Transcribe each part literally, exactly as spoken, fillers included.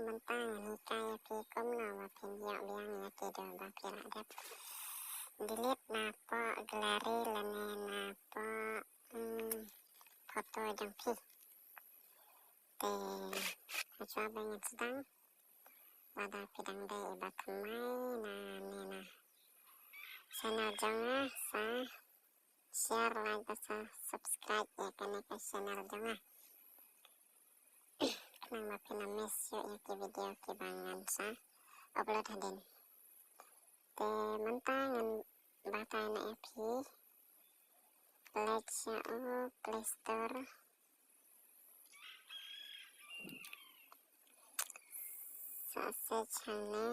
Mynta ngan hikai ïa phi kumno ba phin ïoh biang ïa ki dur ba phi la dep delete napoh gallery lane napoh, hmm, photo jong phi. Te ha shuwa ba ngan sdang, lada phi dang dei iba thymmai na ne na channel jong nga, sa share, like bad sa subscribe ïa kane ka channel jong nga, khnang ba phin ym miss shuh ïa ki video kiba ngan sa upload hadien. Te mynta ngan batai noh ïa phi. Leit sha u Play Store. Sa search hangne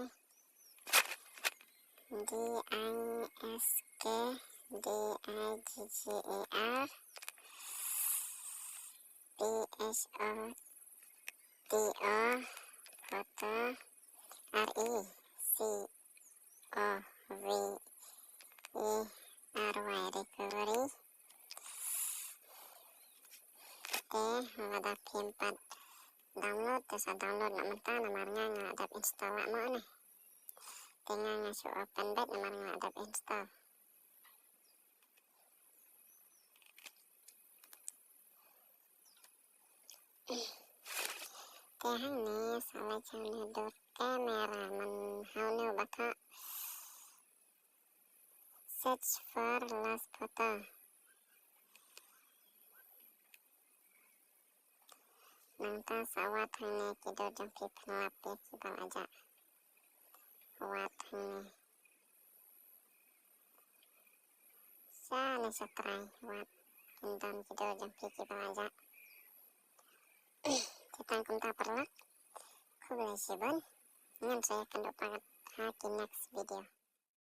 D I S K D I G G E R P H O T O photo R E C O V E R Y, recovery. Te lada phim pat download te sa download noh mynta, namar nga nga la dep install lah mo ne. Te nga nga shu open beit namar nga la dep install. Te hangne sa leit sha une u dur camera, man ha une u ba thoh search for lost photo. Nangta sa wad hangne ki dur jong phi, pynlap ïa kiba la jah. Wad hangne. Sa ne sa trai wad, kin don ki dur jong phi kiba la jah. Te tang kumta paralok. Khublei shibun. Ngin sa ïakynduh pat ha ki next video.